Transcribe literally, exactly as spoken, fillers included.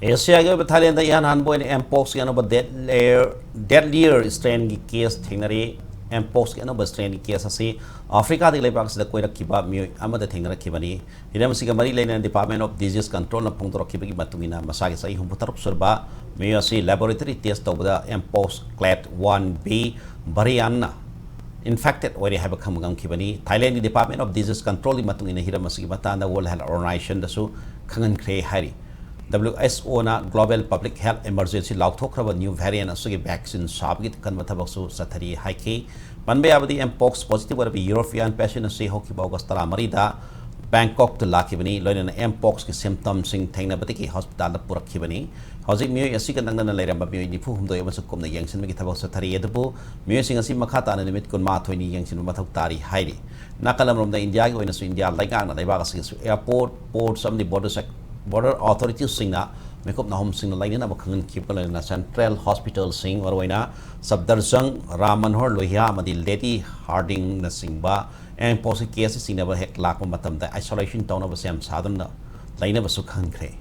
ꯑꯦꯁꯤꯌꯥꯒꯤ ꯑꯣꯏꯕ ꯊꯥꯏꯂꯦꯟꯗ ꯏꯍꯥꯟ ꯍꯥꯟꯕ ꯑꯣꯏꯅ ꯑꯦꯝꯄꯣꯛꯁꯀꯤ ꯑꯅꯧꯕ ꯗꯦꯠꯂꯤꯌꯔ ꯗꯦꯠꯂꯤꯌꯔ ꯁ꯭ꯇ꯭ꯔꯦꯟꯒꯤ ꯀꯦꯁ ꯊꯦꯡꯅꯔꯦ꯫ ꯑꯦꯝꯄꯣꯛꯁꯀꯤ ꯑꯅꯧꯕ ꯁ꯭ꯇ꯭ꯔꯦꯟꯒꯤ ꯀꯦꯁ ꯑꯁꯤ ꯑꯐ꯭ꯔꯤꯀꯥꯗꯒꯤ ꯂꯩꯕꯥꯛ ꯑꯁꯤꯗ ꯀꯣꯏꯔꯛꯈꯤꯕ ꯃꯤꯑꯣꯏ ꯑꯃꯗ ꯊꯦꯡꯅꯔꯛꯈꯤꯕꯅꯤ꯫ ꯍꯤꯔꯝ ꯑꯁꯤꯒ ꯃꯔꯤ ꯂꯩꯅꯅ Department of Disease Controlꯅ ꯐꯣꯡꯗꯣꯔꯛꯈꯤꯕꯒꯤ ꯃꯇꯨꯡ ꯏꯟꯅ, ꯃꯁꯥꯒꯤ ꯆꯍꯤ ꯍꯨꯝꯐꯨ ꯇꯔꯨꯛ ꯁꯨꯔꯕ ꯃꯤꯑꯣꯏ ꯑꯁꯤ ꯂꯦꯕꯣꯔꯦꯇꯔꯤ ꯇꯦꯁ ꯇꯧꯕꯗ ꯑꯦꯝꯄꯣꯛꯁ ꯀ꯭ꯂꯦꯗ ꯋꯥꯟ ꯕꯤ ꯚꯔꯤꯌꯥꯟꯅ ꯏꯟꯐꯦꯛꯇꯦꯗ ꯑꯣꯏꯔꯦ ꯍꯥꯏꯕ ꯈꯪꯕ ꯉꯝꯈꯤꯕꯅꯤ꯫ ꯊꯥꯏꯂꯦꯟꯒꯤ Department of Disease Controlꯒꯤ ꯃꯇꯨꯡ ꯏꯟꯅ, ꯍꯤꯔꯝ ꯑꯁꯤꯒꯤ ꯃꯇꯥꯡꯗ World Health Organizationꯗꯁꯨ ꯈꯪꯍꯟꯈ꯭ꯔꯦ ꯍꯥꯏꯔꯤ꯫ WHOꯅ global public health emergency ꯂꯥꯎꯊꯣꯛꯈ꯭ꯔꯕ new variant ꯑꯁꯤꯒꯤ vaccine ꯁꯥꯕꯒꯤ ꯑꯀꯟꯕ ꯊꯕꯛꯁꯨ ꯆꯠꯊꯔꯤ ꯍꯥꯏꯈꯤ꯫ ꯄꯟꯕ ꯌꯥꯕꯗꯤ, ꯑꯦꯝꯄꯣꯛꯁ ꯄꯣꯖꯤꯇꯤꯚ ꯑꯣꯏꯔꯕ ꯌꯨꯔꯣꯄꯤꯌꯥꯟ ꯄꯦꯁꯦꯟ ꯑꯁꯤ ꯍꯧꯈꯤꯕ ꯑꯣꯒꯁ ꯇꯔꯥꯃꯔꯤꯗ ꯕꯦꯡꯀꯣꯛꯇ ꯂꯥꯛꯈꯤꯕꯅꯤ, ꯂꯣꯏꯅꯅ ꯑꯦꯝꯄꯣꯛꯁꯀꯤ ꯁꯤꯝꯇꯝꯁꯤꯡ ꯊꯦꯡꯅꯕꯗꯒꯤ ꯍꯣꯁꯄꯤꯇꯥꯜꯗ ꯄꯨꯔꯛꯈꯤꯕꯅꯤ꯫ ꯍꯧꯖꯤꯛ ꯃꯤꯑꯣꯏ ꯑꯁꯤꯒ ꯅꯛꯅꯅ ꯂꯩꯔꯝꯕ ꯃꯤꯑꯣꯏ ꯅꯤꯐꯨ ꯍꯨꯝꯗꯣꯏ ꯑꯃꯁꯨ ꯀꯨꯞꯅ ꯌꯦꯡꯁꯤꯟꯕꯒꯤ ꯊꯕꯛ ꯆꯠꯊꯔꯤ, ꯑꯗꯨꯕꯨ ꯃꯤꯑꯣꯏꯁꯤꯡ ꯑꯁꯤ ꯃꯈꯥ ꯇꯥꯅ ꯅꯨꯃꯤꯠ ꯀꯨꯟꯃꯥꯊꯣꯏꯅꯤ ꯌꯦꯡꯁꯤꯟꯕ ꯃꯊꯧ ꯇꯥꯔꯤ ꯍꯥꯏꯔꯤ꯫ ꯅꯥꯀꯜ ꯑꯃꯔꯣꯝꯗ, ꯏꯟꯗꯤꯌꯥꯒꯤ ꯑꯣꯏꯅꯁꯨ ꯏꯟꯗꯤꯌꯥ ꯂꯩꯉꯥꯛꯅ ꯂꯩꯕꯥꯛ ꯑꯁꯤꯒꯤꯁꯨ airport, ports ꯑꯃꯗꯤ border sec-, border authorityꯁꯤꯡꯅ ꯃꯤꯀꯨꯞ ꯅꯥꯍꯨꯝꯁꯤꯡꯅ ꯂꯩꯅꯅꯕ ꯈꯪꯍꯟꯈꯤꯕꯒ ꯂꯣꯏꯅꯅ central hospitalꯁꯤꯡ, ꯃꯔꯨꯑꯣꯏꯅ ꯁꯐꯗꯔꯖꯪ, ꯔꯥꯝ ꯃꯅꯣꯍꯔ ꯂꯣꯍꯤꯌꯥ ꯑꯃꯗꯤ ꯂꯦꯗꯤ ꯍꯥꯔꯗꯤꯡꯅꯆꯤꯡꯕ ꯑꯦꯝꯄꯣꯛꯁꯀꯤ ꯀꯦꯁ ꯆꯤꯡꯅꯕ ꯍꯦꯛ ꯂꯥꯛꯄ ꯃꯇꯝꯗ isolation ꯇꯧꯅꯕ ꯁꯦꯝ ꯁꯥꯗꯨꯅ ꯂꯩꯅꯕꯁꯨ ꯈꯪꯍꯟꯈ꯭ꯔꯦ꯫